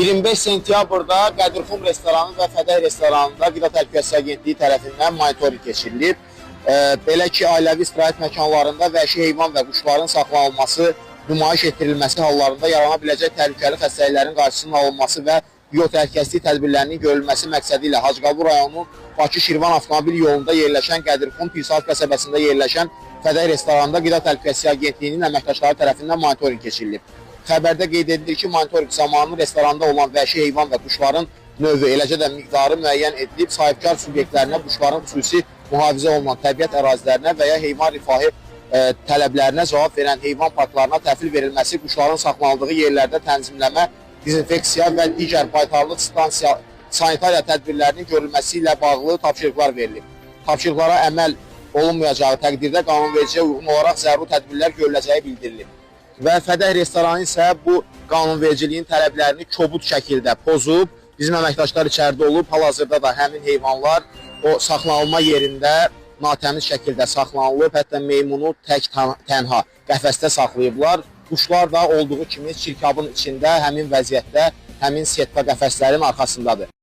25 sentyabrda Qədirxum restoranı və Fədək restoranında Qida Təhlükəsizliyi Agentliyi tərəfindən monitorinq keçirilib. Belə ki, ailəvi istirahət məkanlarında vəhşi heyvan və quşların saxlanılması, nümayiş etdirilməsi hallarında yarana biləcək təhlükəli xəstəliklərin qarşısının alınması və biotəhlükəsizlik tədbirlərinin görülməsi məqsədi ilə Hacıqabul rayonunun Bakı-Şirvan avtomobil yolunda yerləşən Qədirxum Pirsal qəsəbəsində yerləşən Fədək restoranında Qida Təhlükəsizliyi Agentliyinin əməkdaşları tərəfindən monitorinq keçirilib. Xəbərdə qeyd edilir ki, monitorinq zamanı restoranda olan vəhşi heyvan və quşların növü, eləcə də miqdarı müəyyən edilib, sahibkar subyektlərinə quşların xüsusi mühafizə olunan təbiət ərazilərinə və ya heyvan rifahı tələblərinə cavab verən heyvan parklarına təhvil verilməsi, quşların saxlanıldığı yerlərdə tənzimləmə, dezinfeksiya və digər baytarlıq stansiya sanitariya tədbirlərinin görülməsi ilə bağlı tapşırıqlar verilib. Tapşırıqlara əməl olunmayacağı təqdirdə qanunvericiliyə uyğun olaraq zəruri tədbirlər görüləcəyi bildirilib. Və Fədək restoranı isə bu qanunvericiliyin tələblərini kobud şəkildə pozub. Bizim əməkdaşlar içəridə olub. Hal-hazırda da həmin heyvanlar o saxlanılma yerində natəmiz şəkildə saxlanılıb. Hətta meymunu tək tənha qəfəsdə saxlayıblar. Quşlar da olduğu kimi çirkabın içində həmin vəziyyətdə, həmin setka qəfəslərin arxasındadır.